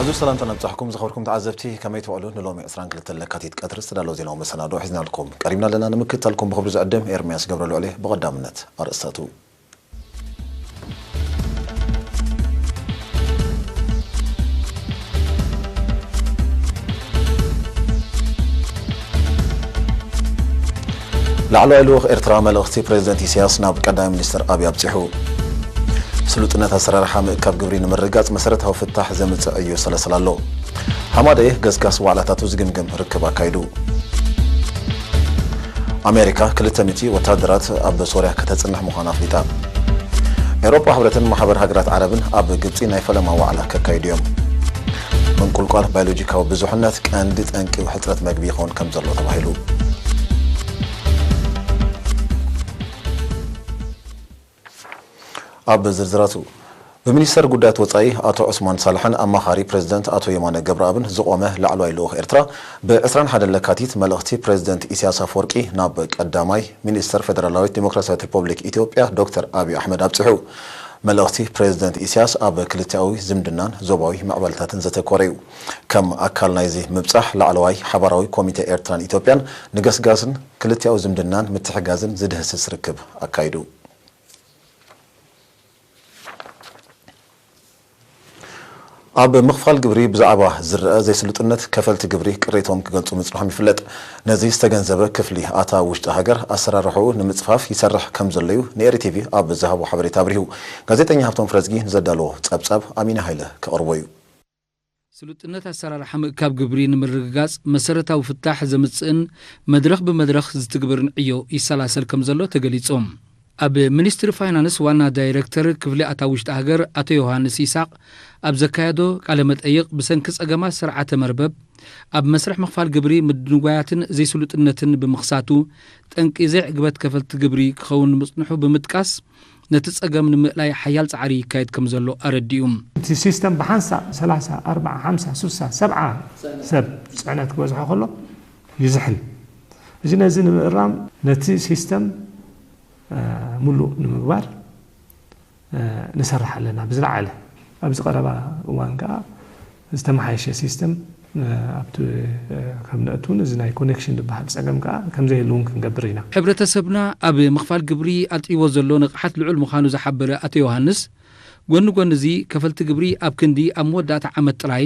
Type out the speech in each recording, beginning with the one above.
ብዙሕ ሰላምታ ነብጻሕኩም ዝኸበርኩም ተዓዘብቲ፣ ከመይ ትውዕሉ? ንሎሚ ዕስራን ክልተን ለካቲት ቀትሪ ዝተዳለወ ዜናዊ መሰናዶ ሒዝናልኩም ቀሪብና ኣለና። ንምክትታልኩም ብኽብሪ ዝዕድም ኤርምያስ ገብረልዑል እየ። ብቐዳምነት ኣርእስታቱ። ላዕለዋይ ልኡኽ ኤርትራ መልእኽቲ ፕሬዝደንት ኢሳያስ ናብ ቀዳማይ ሚኒስትር ኣብይ ኣብጺሑ። ስሉጥነት ኣሰራርሓ ምእካብ ግብሪ ንምርግጋጽ መሰረታዊ ፍታሕ ዘምጽእ እዩ ይሰላሰል ኣሎ። ሃማደኤ ገስጋስ ዋዕላታቱ ዝግምግም ርክብ ኣካይዱ። ኣሜሪካ ክልተ ሚእቲ ወታደራት ኣብ ሶርያ ከተጽንሕ ምዃና ኣፍሊጣ። ኤውሮጳ ሕብረትን ማሕበር ሃገራት ዓረብን ኣብ ግብጺ ናይ ፈለማ ዋዕላ ከካይዱ እዮም። ምንቁልቋል ባዮሎጂካዊ ብዙሕነት ቀንዲ ጠንቂ ሕጽረት መግቢ ይኸውን ከም ዘሎ ተባሂሉ። ኣብ ዝርዝራቱ፣ ብሚኒስተር ጉዳያት ወጻኢ ኣቶ ዑስማን ሳልሕን ኣማኻሪ ፕሬዝደንት ኣቶ የማነ ገብረኣብን ዝቖመ ላዕለዋይ ልኡኽ ኤርትራ፣ ብ ዕስራን ሓደን ለካቲት መልእኽቲ ፕሬዝደንት ኢሳያስ ኣፈወርቂ ናብ ቀዳማይ ሚኒስተር ፌደራላዊት ዲሞክራሲያዊት ሪፖብሊክ ኢትዮጵያ ዶክተር ኣብይ ኣሕመድ ኣብጺሑ። መልእኽቲ ፕሬዝደንት ኢሳያስ ኣብ ክልቲኣዊ ዝምድናን ዞባዊ ምዕባለታትን ዘተኮረ እዩ። ከም ኣካል ናይዚ ምብጻሕ፣ ላዕለዋይ ሓባራዊ ኮሚተ ኤርትራን ኢትዮጵያን ንገስጋስን ክልቲኣዊ ዝምድናን ምትሕጋዝን ዝድህስስ ርክብ ኣካይዱ። ኣብ ምኽፋል ግብሪ ብዛዕባ ዝረኣ ዘይስሉጥነት ከፈልቲ ግብሪ ቅሬትኦም ክገልጹ ምጽንሖም ይፍለጥ። ነዚ ዝተገንዘበ ክፍሊ ኣታዊ ውሽጢ ሃገር ኣሰራርሕኡ ንምጽፋፍ ይሰርሕ ከም ዘሎ እዩ ንኤሪ ቲቪ ኣብ ዝሃቦ ሓበሬታ ኣብሪሁ። ጋዜጠኛ ሃብቶም ፍረዝጊ ንዘዳለዎ ጸብጻብ ኣሚና ሃይለ ከቕርቦ እዩ። ስሉጥነት ኣሰራርሓ ምእካብ ግብሪ ንምርግጋጽ መሰረታዊ ፍታሕ ዘምጽእን መድረኽ ብመድረኽ ዝትግበርን ዕዮ ይሰላሰል ከም ዘሎ ተገሊጹ። ኣብ ሚኒስትሪ ፋይናንስ ዋና ዳይረክተር ክፍሊ ኣታዊ ውሽጢ ሃገር ኣቶ ዮሃንስ ይስሐቅ ኣብ ዘካየዶ ቃለ መጠይቕ፣ ብሰንኪ ጸገማት ስርዓተ መርበብ ኣብ መስርሕ ምኽፋል ግብሪ ምድንጓያትን ዘይስሉጥነትን ብምኽሳቱ ጠንቂ ዘይዕግበት ከፈልቲ ግብሪ ክኸውን ምጽንሑ ብምጥቃስ፣ ነቲ ጸገም ንምእላይ ሓያል ጻዕሪ ይካየድ ከም ዘሎ ኣረዲኡ። እቲ ሲስተም ብሓንሳእ ሰላሳ፣ ኣርብዓ፣ ሓምሳ፣ ስሳ፣ ሰብዓ ሰብ ጽዕነት ክበዝሖ ከሎ ይዝሕል። እዚ ነዚ ንምእራም ነቲ ሲስተም፣ እ፣ ሙሉእ ንምግባር፣ እ፣ ንሰርሕ ኣለና ብዝለዓለ። ኣብዚ ቀረባ እዋን ከኣ ዝተመሓየሸ ሲስተም፣ እ፣ ኣብቲ፣ እ፣ ከም ነእትውን እዚ ናይ ኮኔክሽን ዝበሃል ጸገም ከኣ ከም ዘይህልውን ክንገብር ኢና። ሕብረተሰብና ኣብ ምኽፋል ግብሪ ኣጥይዎ ዘሎ ንቕሓት ልዑል ምዃኑ ዝሓበረ ኣቶ ዮሃንስ፣ ጎኒ ጎኒ እዚ ከፈልቲ ግብሪ ኣብ ክንዲ ኣብ መወዳእታ ዓመት ጥራይ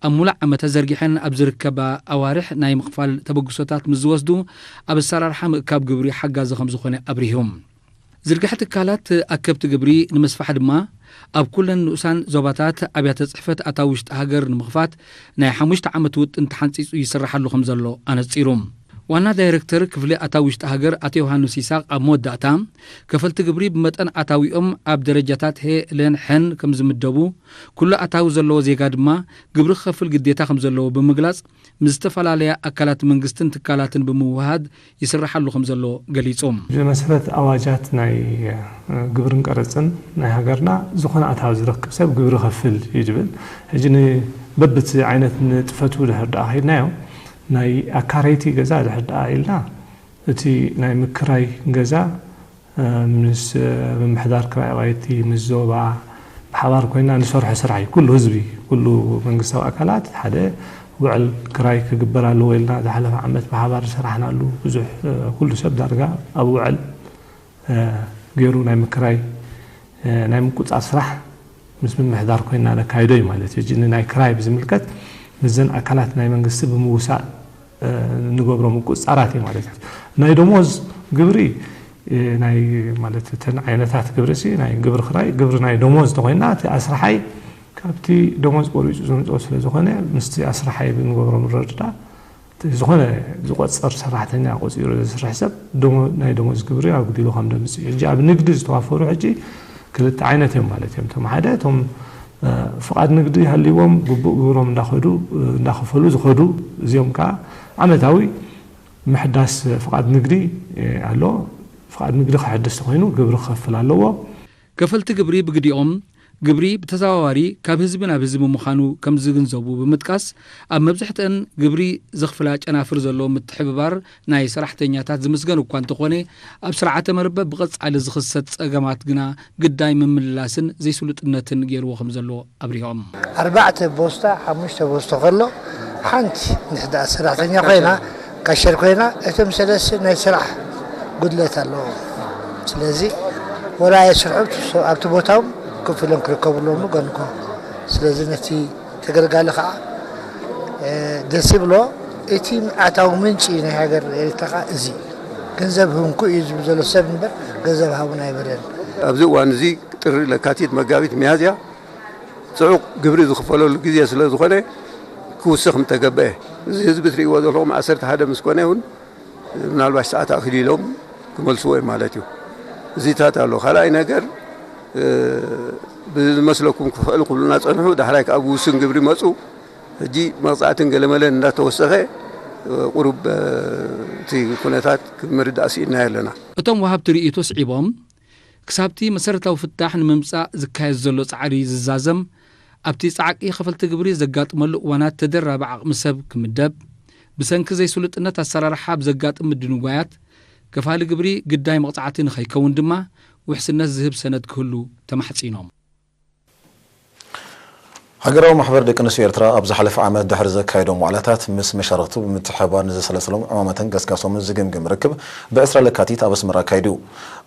ኣብ ሙሉእ ዓመት ተዘርጊሐን ኣብ ዝርከባ ኣዋርሕ ናይ ምኽፋል ተበግሶታት ምስ ዝወስዱ ኣብ ኣሰራርሓ ምእካብ ግብሪ ሓጋዚ ከም ዝኾነ ኣብሪሁ። ዝርግሐ ትካላት ኣከብቲ ግብሪ ንምስፋሕ ድማ ኣብ ኩለን ንኡሳን ዞባታት ኣብያተ ጽሕፈት ኣታዊ ውሽጢ ሃገር ንምኽፋት ናይ ሓሙሽተ ዓመት ውጥን ተሓንጺጹ ይስርሓሉ ከም ዘሎ ኣነጺሩ። ዋና ዳይረክተር ክፍሊ ኣታዊ ውሽጢ ሃገር ኣቶ ዮሃንስ ይስሐቅ ኣብ መወዳእታ፣ ከፈልቲ ግብሪ ብመጠን ኣታዊኦም ኣብ ደረጃታት ሄ፣ ለን፣ ሐን ከም ዝምደቡ፣ ኩሉ ኣታዊ ዘለዎ ዜጋ ድማ ግብሪ ክኸፍል ግዴታ ከም ዘለዎ ብምግላጽ፣ ምስ ዝተፈላለያ ኣካላት መንግስትን ትካላትን ብምውሃድ ይስርሓሉ ከም ዘሎ ገሊጹ። ብመሰረት ኣዋጃት ናይ፣ እ፣ ግብርን ቀረጽን ናይ ሃገርና፣ ዝኾነ ኣታዊ ዝረክብ ሰብ ግብሪ ከፍል እዩ ዝብል። ሕጂ ን-፣ በብቲ ዓይነት ንጥፈቱ ድሕር ደኣ ከይድናዮ፣ ናይ ኣካረይቲ ገዛ ድሕር ደኣ ኢልና፣ እቲ ናይ ምክራይ ገዛ፣ እ፣ ምስ፣ እ፣ ምምሕዳር ክራይ ኣባይቲ፣ ምስ ዞባ ብሓባር ኮይና ንሰርሖ ስራሕ እዩ። ኩሉ ህዝቢ፣ ኩሉ መንግስታዊ ኣካላት ሓደ ውዕል ክራይ ክግበር ኣለዎ ኢልና ዝሓለፈ ዓመት ብሓባር ዝሰራሕናሉ ብዙሕ፣ እ፣ ኩሉ ሰብ ዳርጋ ኣብ ውዕል፣ እ፣ ገይሩ ናይ ምክራይ፣ እ፣ ናይ ምቁጻር ስራሕ ምስ ምምሕዳር ኮይና ነካይዶ እዩ ማለት እዩ። ሕጂ ንናይ ክራይ ብዝምልከት ምስዘን ኣካላት ናይ መንግስቲ ብምውሳእ፣ እ፣ ንገብሮ ምቁጽጻራት እዩ ማለት እዩ። ናይ ደሞዝ ግብሪ፣ እ፣ ናይ ማለት እተን ዓይነታት ግብሪ ሲ፣ ናይ ግብሪ ክራይ፣ ግብሪ ናይ ደሞዝ እንተኮይና እቲ ኣስራሓይ ካብቲ ደሞዝ ቆሪጹ ዘምጽኦ ስለ ዝኾነ ምስቲ ኣስራሓይ ብንገብሮ ምርድዳ ዝኾነ ዝቆጽር ሰራሕተኛ ቆጺሩ ዘስርሕ ሰብ ደሞ-፣ ናይ ደሞዝ ግብሪ ኣጉዲሉ ከም ዘምጽእ እዩ። ሕጂ ኣብ ንግዲ ዝተዋፈሩ ሕጂ ክልተ ዓይነት እዮም ማለት እዮም። እቶም ሓደ እቶም፣ እ፣ ፍቓድ ንግዲ ሃልይዎም ግቡእ ግብሮም እንዳኸዱ፣ እ፣ እንዳኸፈሉ ዝኸዱ፣ እዚኦም ከዓ ዓመታዊ ምሕዳስ ፍቓድ ንግዲ፣ እ፣ ኣሎ። ፍቓድ ንግዲ ክሕድስ ተኾይኑ ግብሪ ክኸፍል ኣለዎ። ከፈልቲ ግብሪ ብግዲኦም ግብሪ ብተዘዋዋሪ ካብ ህዝቢ ናብ ህዝቢ ምዃኑ ከም ዝግንዘቡ ብምጥቃስ፣ ኣብ መብዛሕትአን ግብሪ ዘኽፍላ ጨናፍር ዘሎ ምትሕብባር ናይ ሰራሕተኛታት ዝምስገን እኳ እንተኾነ፣ ኣብ ስርዓተ መርበብ ብቐጻሊ ዝኽሰት ጸገማት ግና ግዳይ ምምልላስን ዘይስሉጥነትን ገይርዎ ከም ዘሎ ኣብሪሆም። ኣርባዕተ ቦስታ፣ ሓሙሽተ ቦስታ ከሎ ሓንቲ ንሕዳ ሰራሕተኛ ኮይና፣ ካሸር ኮይና፣ እቶም ሰለስተ ናይ ስራሕ ጉድለት ኣለዎም። ስለዚ ወላ የስርሑ፣ ኣብቲ ቦታኦም ኮፍ ኢሎም ክርከቡ ኣለዎም ገንኮ። ስለዚ ነቲ ተገልጋሊ ከዓ፣ እ፣ ደስ ይብሎ። እቲ ኣታዊ ምንጪ ናይ ሃገር ኤርትራ ከዓ እዚ ገንዘብ ህንኩ እዩ ዝብል ዘሎ ሰብ እምበር ገንዘብ ሃቡን ኣይበለን። ኣብዚ እዋን እዚ ጥሪ፣ ለካቲት፣ መጋቢት፣ ሚያዝያ ጽዑቕ ግብሪ ዝኽፈለሉ ግዜ ስለ ዝኾነ ክውስኽ ምተገበአ። እዚ ህዝቢ ትርእይዎ ዘለኹም ዓሰርተ ሓደ ምስ ኮነ እውን ምናልባሽ ሰዓት ኣኺሉ ኢሎም ክመልስዎ እዮም ማለት እዩ። እዚታት ኣሎ። ካልኣይ ነገር፣ እ፣ ብዝመስለኩም ክፍዕል ክብሉና ጸንሑ፣ ዳሕራይ ከኣ ብውሱን ግብሪ መጹ። ሕጂ መቕጻዕትን ገለመለን እንዳተወሰኸ፣ እ፣ ቁሩብ፣ እ፣ እቲ ኩነታት ክምርዳእ ስኢንና ኣለና። እቶም ወሃብቲ ርእይቶ ስዒቦም፣ ክሳብቲ መሰረታዊ ፍታሕ ንምምጻእ ዝካየድ ዘሎ ጻዕሪ ዝዛዘም፣ ኣብቲ ጻዕቂ ከፈልቲ ግብሪ ዘጋጥመሉ እዋናት ተደራቢ ዓቕሚ ሰብ ክምደብ፣ ብሰንኪ ዘይስሉጥነት ኣሰራርሓ ብዘጋጥም ምድንጓያት፣ ከፋሊ ግብሪ ግዳይ መቕጻዕቲ ንኸይከውን ድማ ውሕስነት ዝህብ ሰነድ ክህሉ ተማሕጺኖም። ሃገራዊ ማሕበር ደቂ ኣንስትዮ ኤርትራ ኣብ ዝሓለፈ ዓመት ድሕሪ ዘካየዶም ዋዕላታት ምስ መሻርኽቱ ብምትሕብባር ንዘሰለሰሎም ዕማማትን ገስጋሶምን ዝግምግም ርክብ ብ ዕስራ ለካቲት ኣብ ኣስመራ ኣካይዱ።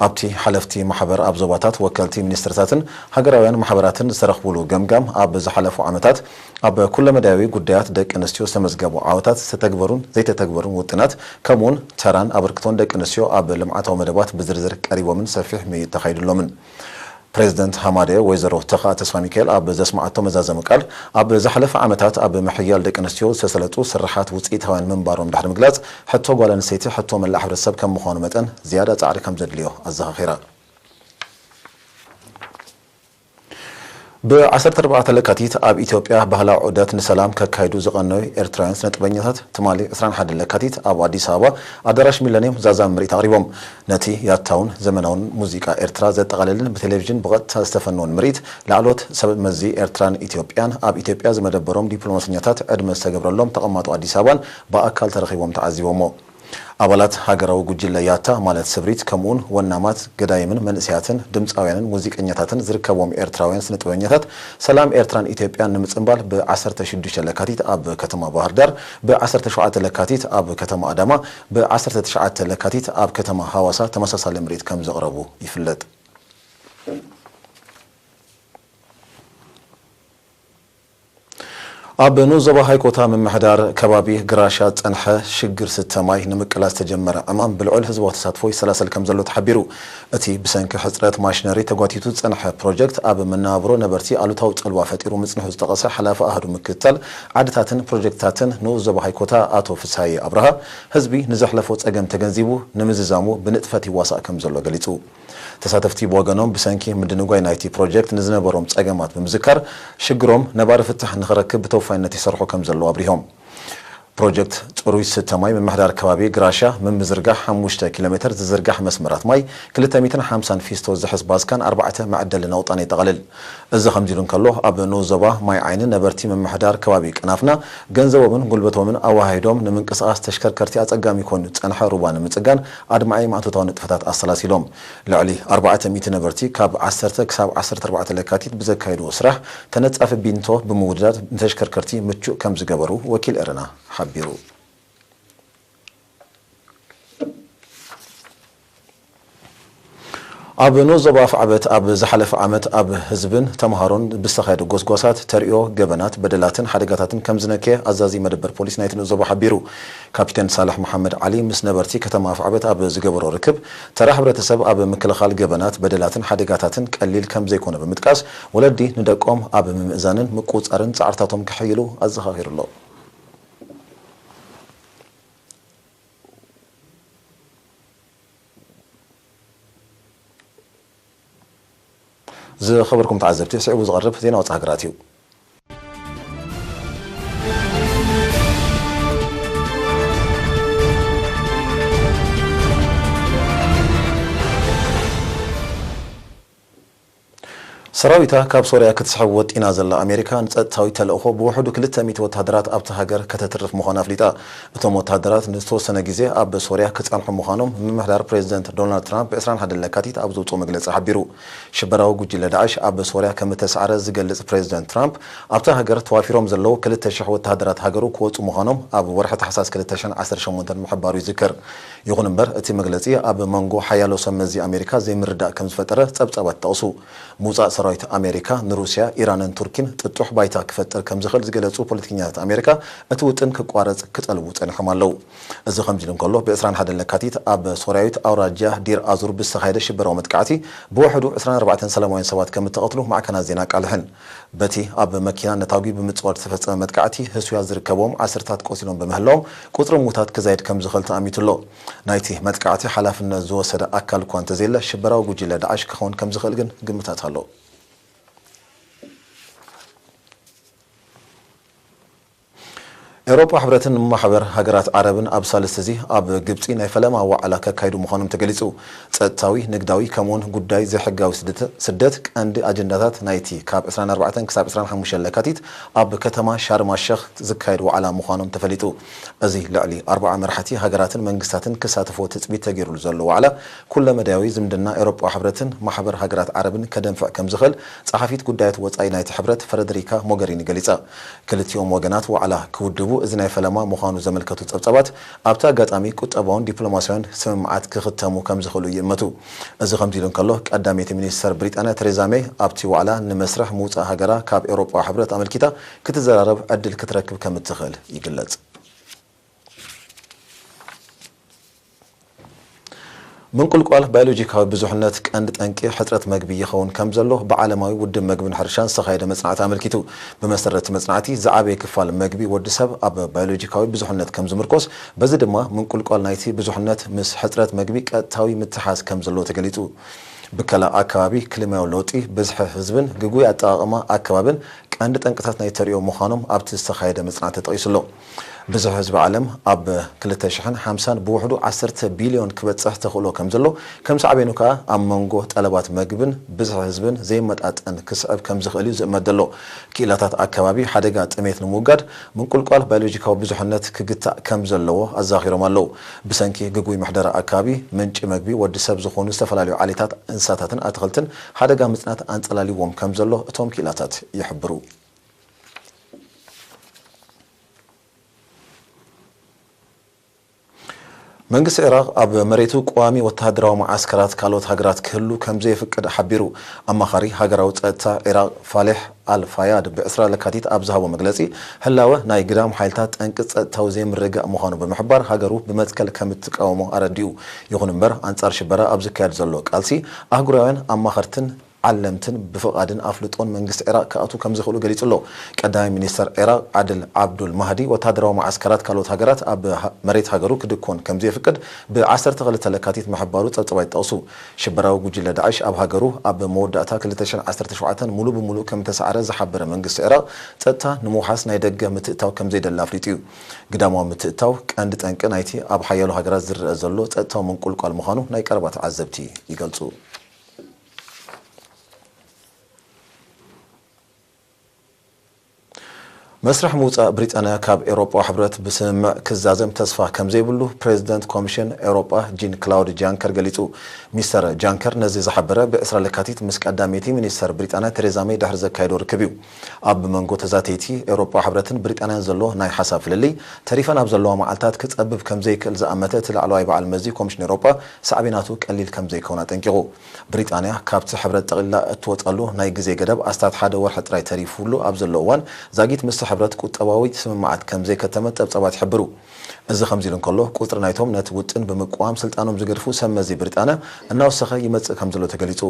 ኣብቲ ሓለፍቲ ማሕበር ኣብ ዞባታት ወከልቲ ሚኒስትርታትን ሃገራውያን ማሕበራትን ዝተረኽቡሉ ገምጋም ኣብ ዝሓለፉ ዓመታት ኣብ ኩለመዳያዊ ጉዳያት ደቂ ኣንስትዮ ዝተመዝገቡ ዓወታት፣ ዝተተግበሩን ዘይተተግበሩን ውጥናት ከምኡውን ተራን ኣበርክቶን ደቂ ኣንስትዮ ኣብ ልምዓታዊ መደባት ብዝርዝር ቀሪቦምን ሰፊሕ ምይይጥ ተኻይዱሎምን። ፕሬዝደንት ሃማደኤ ወይዘሮ ተኽኣ ተስፋሚካኤል ኣብ ዘስምዓቶ መዛዘሚ ቃል፣ ኣብ ዝሓለፈ ዓመታት ኣብ ምሕያል ደቂ ኣንስትዮ ዝተሰለጡ ስርሓት ውፅኢታውያን ምንባሮም ድሕሪ ምግላፅ፣ ሕቶ ጓል ኣንስተይቲ ሕቶ መላእ ሕብረተሰብ ከም ምዃኑ መጠን ዝያዳ ፃዕሪ ከም ዘድልዮ ኣዘኻኺራ። ብ ዓሰርተ ኣርባዕተ ለካቲት ኣብ ኢትዮጵያ ባህላዊ ዑደት ንሰላም ከካይዱ ዝቐነዩ ኤርትራውያን ስነጥበበኛታት ትማሊ ዕስራን ሓደን ለካቲት ኣብ ኣዲስ ኣበባ ኣዳራሽ ሚለንየም ዛዛሚ ምርኢት ኣቕሪቦም። ነቲ ያታውን ዘመናውን ሙዚቃ ኤርትራ ዘጠቓለለን ብቴሌቪዥን ብቐጥታ ዝተፈነወን ምርኢት፣ ላዕለዎት ሰብ መዚ ኤርትራን ኢትዮጵያን ኣብ ኢትዮጵያ ዝመደበሮም ዲፕሎማሰኛታት፣ ዕድመ ዝተገብረሎም ተቐማጦ ኣዲስ ኣበባን ብኣካል ተረኺቦም ተዓዚቦሞ። ኣባላት ሃገራዊ ጉጅለ ያታ፣ ማለት ስብሪት፣ ከምኡውን ወናማት ገዳይምን መንእሰያትን ድምጻውያንን ሙዚቀኛታትን ዝርከብዎም ኤርትራውያን ስነጥበበኛታት፣ ሰላም ኤርትራን ኢትዮጵያን ንምጽንባል ብ ዓሰርተ ሽዱሽተ ለካቲት ኣብ ከተማ ባህር ዳር፣ ብ ዓሰርተ ሸውዓተ ለካቲት ኣብ ከተማ ኣዳማ፣ ብ ዓሰርተ ትሽዓተ ለካቲት ኣብ ከተማ ሃዋሳ ተመሳሳሊ ምርኢት ከም ዘቕረቡ ይፍለጥ። ኣብ ንኡስ ዞባ ሃይኮታ ምምሕዳር ከባቢ ግራሻ ዝጸንሐ ሽግር ስተ ማይ ንምቅላስ ዝተጀመረ ዕማም ብልዑል ህዝባዊ ተሳትፎ ይሰላሰል ከም ዘሎ ተሓቢሩ። እቲ ብሰንኪ ሕጽረት ማሽነሪ ተጓቲቱ ዝጸንሐ ፕሮጀክት ኣብ መነባብሮ ነበርቲ ኣሉታዊ ጽልዋ ፈጢሩ ምጽንሑ ዝጠቐሰ ሓላፊ ኣሃዱ ምክትታል ዓድታትን ፕሮጀክትታትን ንኡስ ዞባ ሃይኮታ ኣቶ ፍስሃየ ኣብርሃ፣ ህዝቢ ንዘሕለፎ ጸገም ተገንዚቡ ንምዝዛሙ ብንጥፈት ይዋሳእ ከም ዘሎ ገሊጹ። ተሳተፍቲ ብወገኖም ብሰንኪ ምድንጓይ ናይቲ ፕሮጀክት ንዝነበሮም ጸገማት ብምዝካር፣ ሽግሮም ነባሪ ፍታሕ ንኽረክብ ብተወፋይነት ይሰርሑ ከም ዘለዉ ኣብሪሆም። ፕሮጀክት ጽሩይ ስተ ማይ ምምሕዳር ከባቢ ግራሻ ምምዝርጋሕ ሓሙሽተ ኪሎ ሜተር ዝዝርጋሕ መስመራት ማይ፣ ክልተ ሚእትን ሓምሳን ፊስቶ ዝሕዝ ባስካን ኣርባዕተ መዐደሊ ነቑጣን የጠቓልል። እዚ ከምዚ ኢሉ እንከሎ፣ ኣብ ንኡስ ዞባ ማይ ዓይኒ ነበርቲ ምምሕዳር ከባቢ ቀናፍና ገንዘቦምን ጉልበቶምን ኣወሃሂዶም ንምንቅስቓስ ተሽከርከርቲ ኣጸጋሚ ኮይኑ ዝጸንሐ ሩባ ንምጽጋን ኣድማዒ ማእቶታዊ ንጥፈታት ኣሰላሲሎም። ልዕሊ ኣርባዕተ ሚእቲ ነበርቲ ካብ ዓሰርተ ክሳብ ዓሰርተ ኣርባዕተ ለካቲት ብዘካየድዎ ስራሕ ተነጻፊ ቢንቶ ብምውዳድ ንተሽከርከርቲ ምቹእ ከም ዝገበሩ ወኪል ኤረና ሓቢሩ። ኣብ ንኡስ ዞባ ኣፍዓበት ኣብ ዝሓለፈ ዓመት ኣብ ህዝብን ተምሃሮን ብዝተኻየደ ጎስጓሳት ተርእዮ ገበናት፣ በደላትን ሓደጋታትን ከም ዝነከየ ኣዛዚ መደበር ፖሊስ ናይቲ ንኡስ ዞባ ሓቢሩ። ካፒቴን ሳልሕ መሓመድ ዓሊ ምስ ነበርቲ ከተማ ኣፍዓበት ኣብ ዝገበሮ ርክብ፣ ተራ ሕብረተሰብ ኣብ ምክልኻል ገበናት፣ በደላትን ሓደጋታትን ቀሊል ከም ዘይኮነ ብምጥቃስ፣ ወለዲ ንደቆም ኣብ ምምእዛንን ምቁጽጻርን ጻዕርታቶም ከሐይሉ ኣዘኻኺሩ ኣሎ። ዝኸበርኩም ተዓዘብቲ፣ ስዒቡ ዝቐርብ ዜና ወጻኢ ሃገራት እዩ። ሰራዊታ ካብ ሶርያ ክትስሕብ ወጢና ዘላ ኣሜሪካ፣ ንጸጥታዊ ተልእኾ ብውሕዱ ክልተ ሚእቲ ወተሃደራት ኣብታ ሃገር ከተትርፍ ምዃና ኣፍሊጣ። እቶም ወተሃደራት ንዝተወሰነ ግዜ ኣብ ሶርያ ክጸንሑ ምዃኖም ምምሕዳር ፕሬዚደንት ዶናልድ ትራምፕ ብ ዕስራን ሓደን ለካቲት ኣብ ዘውጽኦ መግለጺ ሓቢሩ። ሽበራዊ ጉጅለ ዳዕሽ ኣብ ሶርያ ከም እተሳዕረ ዝገልጽ ፕሬዚደንት ትራምፕ፣ ኣብታ ሃገር ተዋፊሮም ዘለዉ ክልተ ሽሕ ወተሃደራት ሃገሩ ክወጹ ምዃኖም ኣብ ወርሒ ታሕሳስ ክልተ ሽሕን ዓሰርተ ሸሞንተን ምሕባሩ ይዝከር። ይኹን እምበር፣ እቲ መግለጺ ኣብ መንጎ ሓያሎ ሰብ መዚ ኣሜሪካ ዘይምርዳእ ከም ዝፈጠረ ጸብጻባት ይጠቕሱ። ምውጻእ ሰራዊት ኣሜሪካ ንሩስያ፣ ኢራንን ቱርኪን ጥጡሕ ባይታ ክፈጥር ከም ዝኽእል ዝገለጹ ፖለቲከኛታት ኣሜሪካ፣ እቲ ውጥን ክቋረጽ ክጠልቡ ጸኒሖም ኣለዉ። እዚ ከምዚ ኢሉ እንከሎ፣ ብ ዕስራን ሓደን ለካቲት ኣብ ሶርያዊት ኣውራጃ ዲር ኣዙር ብዝተኻየደ ሽበራዊ መጥቃዕቲ ብውሕዱ ዕስራን ኣርባዕተን ሰላማውያን ሰባት ከም እተቐትሉ ማዕከናት ዜና ኣቃልሐን። በቲ ኣብ መኪና ነታጒ ብምጽዋር ዝተፈጸመ መጥቃዕቲ፣ ህሱያት ዝርከብዎም ዓሰርታት ቆሲሎም ብምህላዎም፣ ቁጽሪ ምዉታት ክዛይድ ከም ዝኽእል ተኣሚቱ ኣሎ። ናይቲ መጥቃዕቲ ሓላፍነት ዝወሰደ ኣካል እኳ እንተዘየለ፣ ሽበራዊ ጉጅለ ዳዕሽ ክኸውን ከም ዝኽእል ግን ግምታት ኣሎ። ኤውሮጳ ሕብረትን ማሕበር ሃገራት ዓረብን ኣብ ሳልስቲ እዚ ኣብ ግብጺ ናይ ፈለማ ዋዕላ ከካይዱ ምዃኖም ተገሊጹ። ጸጥታዊ፣ ንግዳዊ፣ ከምኡውን ጉዳይ ዘይሕጋዊ ስደት፣ ስደት ቀንዲ ኣጀንዳታት ናይቲ ካብ ዕስራን ኣርባዕተን ክሳብ ዕስራን ሓሙሽተን ለካቲት ኣብ ከተማ ሻርም ኣሸኽ ዝካየድ ዋዕላ ምዃኖም ተፈሊጡ። እዚ ልዕሊ ኣርብዓ መራሕቲ ሃገራትን መንግስታትን ክሳተፎ ትጽቢት ተገይሩሉ ዘሎ ዋዕላ፣ ኩለመዳያዊ ዝምድና ኤውሮጳ ሕብረትን ማሕበር ሃገራት ዓረብን ከደንፍዕ ከም ዝኽእል ጸሓፊት ጉዳያት ወጻኢ ናይቲ ሕብረት ፈረደሪካ ሞገሪኒ ገሊጻ። ክልቲኦም ወገናት ዋዕላ ክውድቡ እዚ ናይ ፈለማ ምዃኑ ዘመልከቱ ጸብጻባት፣ ኣብቲ ኣጋጣሚ ቁጠባውን ዲፕሎማስያውን ስምምዓት ክኽተሙ ከም ዝኽእሉ ይእመቱ። እዚ ከምዚ ኢሉ እንከሎ፣ ቀዳመይቲ ሚኒስተር ብሪጣንያ ቴሬዛ ሜይ ኣብቲ ዋዕላ ንመስርሕ ምውጻእ ሃገራ ካብ ኤውሮጳዊ ሕብረት ኣመልኪታ ክትዘራረብ ዕድል ክትረክብ ከም እትኽእል ይግለጽ። ምንቁልቋል ባዮሎጂካዊ ብዙሕነት ቀንዲ ጠንቂ ሕጽረት መግቢ ይኸውን ከም ዘሎ ብዓለማዊ ውድብ መግብን ሕርሻን ዝተኻየደ መጽናዕቲ ኣመልኪቱ። ብመሰረት እቲ መጽናዕቲ፣ ዝዓበየ ክፋል መግቢ ወዲ ሰብ ኣብ ባዮሎጂካዊ ብዙሕነት ከም ዝምርኮስ፣ በዚ ድማ ምንቁልቋል ናይቲ ብዙሕነት ምስ ሕጽረት መግቢ ቀጥታዊ ምትሓዝ ከም ዘለዎ ተገሊጹ። ብከላ ኣከባቢ፣ ክሊማዊ ለውጢ፣ ብዝሒ ህዝብን ግጉይ ኣጠቓቕማ ኣከባብን ቀንዲ ጠንቅታት ናይ ተርእዮ ምዃኖም ኣብቲ ዝተኻየደ መጽናዕቲ ተጠቒሱ ኣሎ። ብዝሒ ህዝቢ ዓለም ኣብ ክልተ ሽሕን ሓምሳን ብውሕዱ ዓሰርተ ቢልዮን ክበጽሕ ተኽእሎ ከም ዘሎ፣ ከም ሳዕቤኑ ከኣ ኣብ መንጎ ጠለባት መግብን ብዝሒ ህዝብን ዘይመጣጠን ክስዕብ ከም ዝኽእል እዩ ዝእመት ዘሎ። ክኢላታት ኣከባቢ ሓደጋ ጥሜት ንምውጋድ ምንቁልቋል ባዮሎጂካዊ ብዙሕነት ክግታእ ከም ዘለዎ ኣዘኻኺሮም ኣለዉ። ብሰንኪ ግጉይ ምሕደራ ኣከባቢ፣ ምንጪ መግቢ ወዲ ሰብ ዝኾኑ ዝተፈላለዩ ዓሌታት እንስሳታትን ኣትኽልትን ሓደጋ ምጽናት ኣንጸላልይዎም ከም ዘሎ እቶም ክኢላታት ይሕብሩ። መንግስቲ ዒራቕ ኣብ መሬቱ ቀዋሚ ወተሃደራዊ መዓስከራት ካልኦት ሃገራት ክህሉ ከም ዘየፍቅድ ሓቢሩ። ኣማኻሪ ሃገራዊ ጸጥታ ዒራቕ ፋሊሕ ኣል ፋያድ ብ ዕስራ ለካቲት ኣብ ዝሃቦ መግለጺ፣ ህላወ ናይ ግዳም ሓይልታት ጠንቂ ጸጥታዊ ዘይምርግጋእ ምዃኑ ብምሕባር፣ ሃገሩ ብመትከል ከም እትቃወሞ ኣረዲኡ። ይኹን እምበር፣ ኣንጻር ሽበራ ኣብ ዝካየድ ዘሎ ቃልሲ፣ ኣህጉራውያን ኣማኸርትን ዓለምትን ብፍቓድን ኣፍልጦን መንግስቲ ዒራቕ ክኣትዉ ከም ዝኽእሉ ገሊጹ ኣሎ። ቀዳማይ ሚኒስተር ዒራቕ ዓድል ዓብዱል ማህዲ፣ ወተሃደራዊ መዓስከራት ካልኦት ሃገራት ኣብ ሃ-፣ መሬት ሃገሩ ክድኮን ከም ዘየፍቅድ ብ ዓሰርተ ክልተ ለካቲት ምሕባሩ ጸብጻባት ይጠቕሱ። ሽበራዊ ጉጅለ ዳዕሽ ኣብ ሃገሩ ኣብ መወዳእታ ክልተ ሽሕን ዓሰርተ ሸውዓተን ሙሉ ብሙሉ ከም እተሳዕረ ዝሓበረ መንግስቲ ዒራቕ፣ ጸጥታ ንምውሓስ ናይ ደገ ምትእትታው ከም ዘይደሊ ኣፍሊጡ እዩ። ግዳማዊ ምትእትታው ቀንዲ ጠንቂ ናይቲ ኣብ ሓያሎ ሃገራት ዝረኣ ዘሎ ጸጥታዊ ምንቁልቋል ምዃኑ ናይ ቀረባ ተዓዘብቲ ይገልጹ። መስርሕ ምውጻእ ብሪጣንያ ካብ ኤውሮጳዊ ሕብረት ብስምምዕ ክዛዘም ተስፋ ከም ዘይብሉ ፕሬዚደንት ኮሚሽን ኤውሮጳ ጂን ክላውድ ጃንከር ገሊጹ። ሚስተር ጃንከር ነዚ ዝሓበረ ብ ዕስራ ለካቲት ምስ ቀዳመይቲ ሚኒስተር ብሪጣንያ ቴሬዛ ሜይ ድሕሪ ዘካየዶ ርክብ እዩ። ኣብ መንጎ ተዛተይቲ ኤውሮጳዊ ሕብረትን ብሪጣንያን ዘሎ ናይ ሓሳብ ፍልልይ፣ ተሪፈን ኣብ ዘለዋ መዓልታት ክጸብብ ከም ዘይክእል ዝኣመተ እቲ ላዕለዋይ በዓል መዚ ኮሚሽን ኤውሮጳ፣ ሳዕቤናቱ ቀሊል ከም ዘይከውን ኣጠንቂቑ። ብሪጣንያ ካብቲ ሕብረት ጠቕሊላ እትወጸሉ ናይ ግዜ ገደብ ኣስታት ሓደ ወርሒ ጥራይ ተሪፉሉ ኣብ ዘሎ እዋን፣ ዛጊት ምስቲ ሕብረት ቁጠባዊ ስምምዓት ከም ዘይከተመት ጸብጻባት ይሕብሩ። እዚ ከምዚ ኢሉ እንከሎ፣ ቁጽሪ ናይቶም ነቲ ውጥን ብምቅዋም ስልጣኖም ዝገድፉ ሰብ መዚ ብሪጣንያ እናወሰኸ ይመጽእ ከም ዘሎ ተገሊጹ።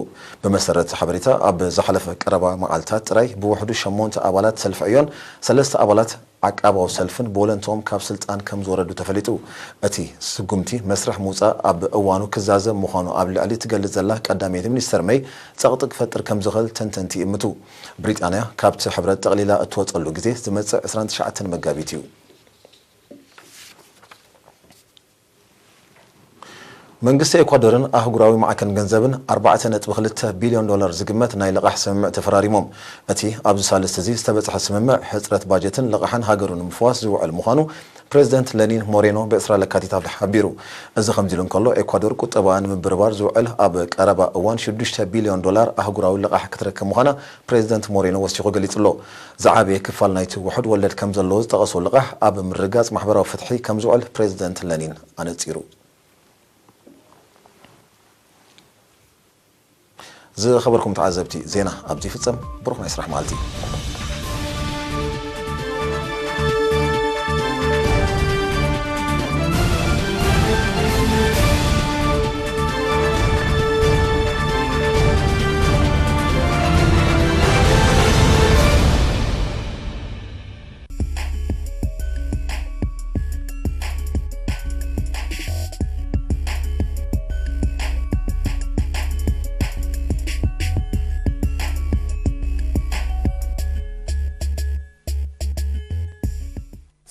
ብመሰረት እቲ ሓበሬታ፣ ኣብ ዝሓለፈ ቀረባ መዓልታት ጥራይ ብውሕዱ ሸሞንተ ኣባላት ሰልፊ ዕዮን ሰለስተ ኣባላት ዓቃባዊ ሰልፍን ብወለንትኦም ካብ ስልጣን ከም ዝወረዱ ተፈሊጡ። እቲ ስጉምቲ መስርሕ ምውጻእ ኣብ እዋኑ ክዛዘም ምዃኑ ኣብ ልዕሊ ትገልጽ ዘላ ቀዳመይቲ ሚኒስተር መይ ጸቕጢ ክፈጥር ከም ዝኽእል ተንተንቲ ይእምቱ። ብሪጣንያ ካብቲ ሕብረት ጠቕሊላ እትወጸሉ ግዜ ዝመጽእ ዕስራን ትሽዓተን መጋቢት እዩ። መንግስቲ ኤኳዶርን ኣህጉራዊ ማዕከን ገንዘብን ኣርባዕተ ነጥቢ ክልተ ቢልዮን ዶላር ዝግመት ናይ ልቓሕ ስምምዕ ተፈራሪሞም። እቲ ኣብዚ ሳልስቲ እዚ ዝተበጽሐ ስምምዕ፣ ሕጽረት ባጀትን ልቓሕን ሃገሩ ንምፍዋስ ዝውዕል ምዃኑ ፕሬዚደንት ለኒን ሞሬኖ ብዕስራ ለካቲት ኣብ ሓቢሩ። እዚ ከምዚ ኢሉ እንከሎ፣ ኤኳዶር ቁጠባኣ ንምብርባር ዝውዕል ኣብ ቀረባ እዋን ሽዱሽተ ቢልዮን ዶላር ኣህጉራዊ ልቓሕ ክትረክብ ምዃና ፕሬዚደንት ሞሬኖ ወሲኹ ገሊጹ ኣሎ። ዝዓበየ ክፋል ናይቲ ውሑድ ወለድ ከም ዘለዎ ዝጠቐሶ ልቓሕ፣ ኣብ ምርግጋጽ ማሕበራዊ ፍትሒ ከም ዝውዕል ፕሬዚደንት ለኒን ኣነጺሩ። ዝኸበርኩም ተዓዘብቲ፣ ዜና ኣብዚ ይፍጸም። ብሩኽ ናይ ስራሕ መዓልቲ።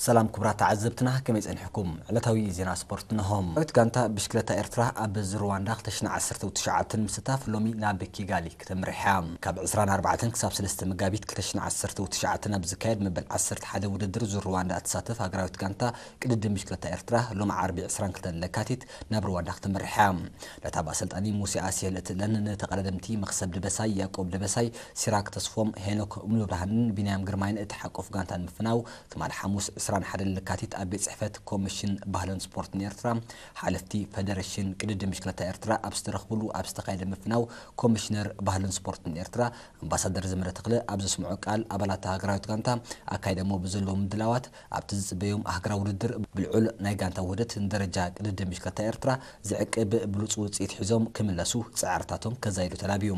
ሰላም ክቡራት ተዓዘብትና፣ ከመይ ጸኒሕኩም? ዕለታዊ ዜና ስፖርት ነሆ። ሰራዊት ጋንታ ብሽክለታ ኤርትራ ኣብ ዙር ሩዋንዳ ክልተ ሽሕን ዓሰርተ ትሽዓተን ምስታፍ ሎሚ ናብ ኪጋሊ ከተምርሕ እያ። ካብ ዕስራን ኣርባዕተን ክሳብ ሰለስተ መጋቢት ክልተ ሽሕን ዓሰርተ ትሽዓተን ኣብ ዝካየድ መበል ዓሰርተ ሓደ ውድድር ዙር ሩዋንዳ እትሳተፍ ሃገራዊት ጋንታ ቅድድም ብሽክለታ ኤርትራ ሎም ዓርቢ ዕስራን ክልተን ለካቲት ናብ ሩዋንዳ ክትምርሕ እያ። ነታ ብኣሰልጣኒ ሙሴ ኣስየል እትእለን ንተቐዳደምቲ መኽሰብ ደበሳይ፣ ያዕቆብ ደበሳይ፣ ሲራክ ተስፎም፣ ሄኖክ ሙሉብርሃንን ቢንያም ግርማይን እትሓቁፍ ጋንታ ንምፍናው ትማል ሓሙስ ዕስራን ሓደን ለካቲት ኣብ ቤት ጽሕፈት ኮሚሽን ባህልን ስፖርትን ኤርትራ ሓለፍቲ ፈደረሽን ቅድድም ብሽክለታ ኤርትራ ኣብ ዝተረኽብሉ ኣብ ዝተኻየደ ምፍናው ኮሚሽነር ባህልን ስፖርትን ኤርትራ ኣምባሳደር ዘመረ ተኽለ ኣብ ዘስምዖ ቃል፣ ኣባላት ሃገራዊት ጋንታ ኣካይደሞ ብዘለዉ ምድላዋት ኣብቲ ዝጽበዮም ሃገራዊ ውድድር ብልዑል ናይ ጋንታ ውህደት ንደረጃ ቅድድም ብሽክለታ ኤርትራ ዝዕቅብ ብሉጽ ውጽኢት ሒዞም ክምለሱ ጻዕርታቶም ከዛይዱ ተላብዩ።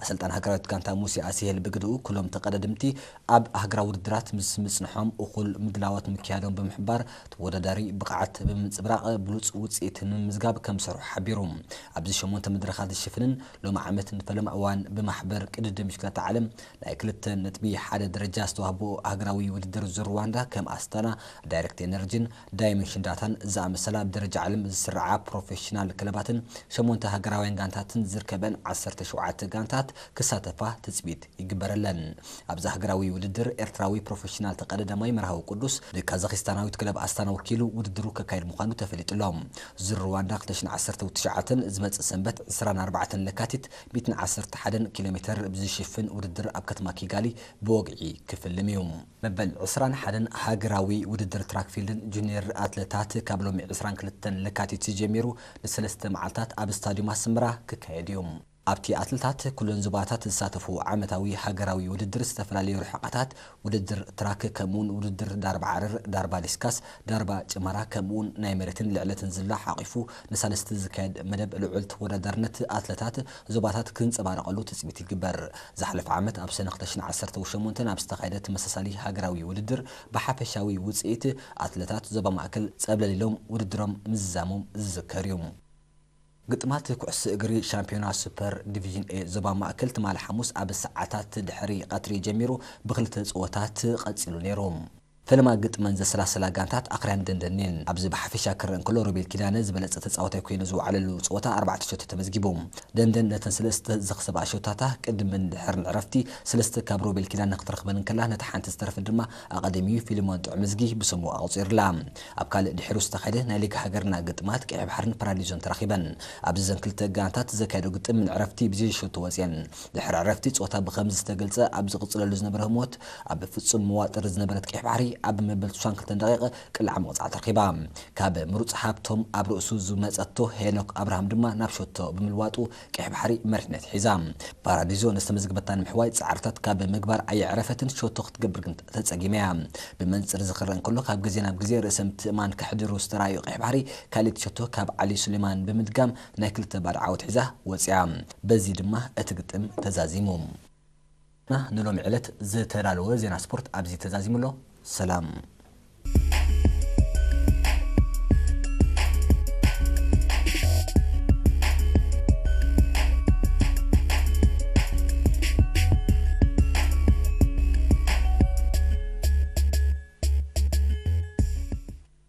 ኣሰልጣን ሃገራዊት ጋንታ ሙሴ ኣሲሄል ብግድኡ፣ ኩሎም ተቐዳደምቲ ኣብ ሃገራዊ ውድድራት ምስ ምጽንሖም እኹል ምድላዋት ምክያዶም ብምሕባር፣ ተወዳዳሪ ብቕዓት ብምንጽብራቕ ብሉጽ ውጽኢት ንምምዝጋብ ከም ዝሰርሑ ሓቢሩ። ኣብዚ ሸሞንተ መድረኻት ዝሽፍንን ሎሚ ዓመት ንፈለማ እዋን ብማሕበር ቅድድም ብሽክለታ ዓለም ናይ ክልተ ነጥቢ ሓደ ደረጃ ዝተዋህቦ ሃገራዊ ውድድር ዙር ሩዋንዳ ከም ኣስታና፣ ዳይሬክት ኤነርጂን ዳይመንሽን ዳታን ዝኣመሰላ ብደረጃ ዓለም ዝስርዓ ፕሮፌሽናል ክለባትን ሸሞንተ ሃገራውያን ጋንታትን ዝርከበን ዓሰርተ ሸውዓተ ጋንታት ክሳተፋ ትጽቢት ይግበረለን። ኣብዚ ሃገራዊ ውድድር ኤርትራዊ ፕሮፌሽናል ተቐዳዳማይ መርሃዊ ቅዱስ ንካዛኺስታናዊት ክለብ ኣስታና ወኪሉ ውድድሩ ከካይድ ምዃኑ ተፈሊጡ ኣሎ። ዙር ሩዋንዳ ክልተ ሽሕን ዓሰርተ ትሽዓተን ዝመጽእ ሰንበት ዕስራን ኣርባዕተን ለካቲት ሚእትን ዓሰርተ ሓደን ኪሎ ሜተር ብዝሽፍን ውድድር ኣብ ከተማ ኪጋሊ ብወግዒ ክፍልም እዩ። መበል ዕስራን ሓደን ሃገራዊ ውድድር ትራክ ፊልድን ጁኒየር ኣትለታት ካብ ሎሚ ዕስራን ክልተን ለካቲት ጀሚሩ ንሰለስተ መዓልታት ኣብ ስታዲየም ኣስመራ ክካየድ እዩ። ኣብቲ ኣትለታት ኩለን ዞባታት ዝሳተፉ ዓመታዊ ሃገራዊ ውድድር ዝተፈላለዩ ርሕቐታት ውድድር ትራክ ከምኡውን ውድድር ዳርባ ዓረር፣ ዳርባ ዲስካስ፣ ዳርባ ጭማራ ከምኡውን ናይ መሬትን ልዕለትን ዝላ ሓቒፉ ንሳልስቲ ዝካየድ መደብ ልዑል ተወዳዳርነት ኣትለታት ዞባታት ክንጸባረቐሉ ትጽቢት ይግበር። ዝሓለፈ ዓመት ኣብ ሰነ ክልተ ሽሕን ዓሰርተ ሸሞንተን ኣብ ዝተኻየደ ተመሳሳሊ ሃገራዊ ውድድር ብሓፈሻዊ ውጽኢት ኣትለታት ዞባ ማእከል ጸብለል ኢሎም ውድድሮም ምዝዛሞም ዝዝከር እዩ። ግጥማት ኩዕሶ እግሪ ሻምፒዮና ሱፐር ዲቪዥን ኤ ዞባ ማእከል ትማሊ ሓሙስ ኣብ ሰዓታት ድሕሪ ቀትሪ ጀሚሩ ብክልተ ጸወታት ቀጺሉ ነይሩ። ፈለማ ግጥመን ዘሰላሰላ ጋንታት ኣኽርያን ደንደንን። ኣብዚ ብሓፈሻ ክረአ እንከሎ ሮቤል ኪዳነ ዝበለጸ ተጻዋታይ ኮይኑ ዝወዓለሉ ጸወታ ኣርባዕተ ሸቶ ተመዝጊቡ። ደንደን ነተን ሰለስተ ዘኽሰባ ሸቶታታ ቅድምን ድሕርን ዕረፍቲ ሰለስተ ካብ ሮቤል ኪዳነ ክትረኽበን እንከላ ነታ ሓንቲ ዝተረፈት ድማ ኣቐደሚዩ ፊልሞን ጥዑምዝጊ ብስሙ ኣቑጺሩላ። ኣብ ካልእ ድሒሩ ዝተኻየደ ናይ ሊግ ሃገርና ግጥማት ቀይሕ ባሕርን ፓራዲዞን ተራኺበን። ኣብዚ ዘን ክልተ ጋንታት ዘካየዶ ግጥም ምን ዕረፍቲ ብዘይ ሸቶ ወጽየን። ድሕሪ ዕረፍቲ ጸወታ ብኸምዚ ዝተገልጸ፣ ኣብ ዝቕጽለሉ ዝነበረ ህሞት ኣብ ፍጹም መዋጥር ዝነበረት ቀይሕ ባሕሪ ኣብ መበል ትሽዓን ክልተን ደቂቕ ቅልዓ መቕጻዕቲ ረኺባ። ካብ ምሩጽ ሃብቶም ኣብ ርእሱ ዝመጸቶ ሄኖክ ኣብርሃም ድማ ናብ ሸቶ ብምልዋጡ ቀይሕ ባሕሪ መሪሕነት ሒዛ። ፓራዲዞ ንዝተመዝገበታ ንምሕዋይ ጻዕርታት ካብ ምግባር ኣየዕረፈትን ሸቶ ክትገብር ግን ተጸጊመ እያ። ብመንጽር እዚ ክረአ እንከሎ፣ ካብ ግዜ ናብ ግዜ ርእሰ ምትእማን ከሕድሩ ዝተራእዩ ቀይሕ ባሕሪ፣ ካልኣይቲ ሸቶ ካብ ዓሊ ሱሌማን ብምድጋም ናይ ክልተ ባዶ ዓወት ሒዛ ወጺኣ። በዚ ድማ እቲ ግጥም ተዛዚሙ። ንሎሚ ዕለት ዝተዳለወ ዜና ስፖርት ኣብዚ ተዛዚሙ ኣሎ። ሰላም።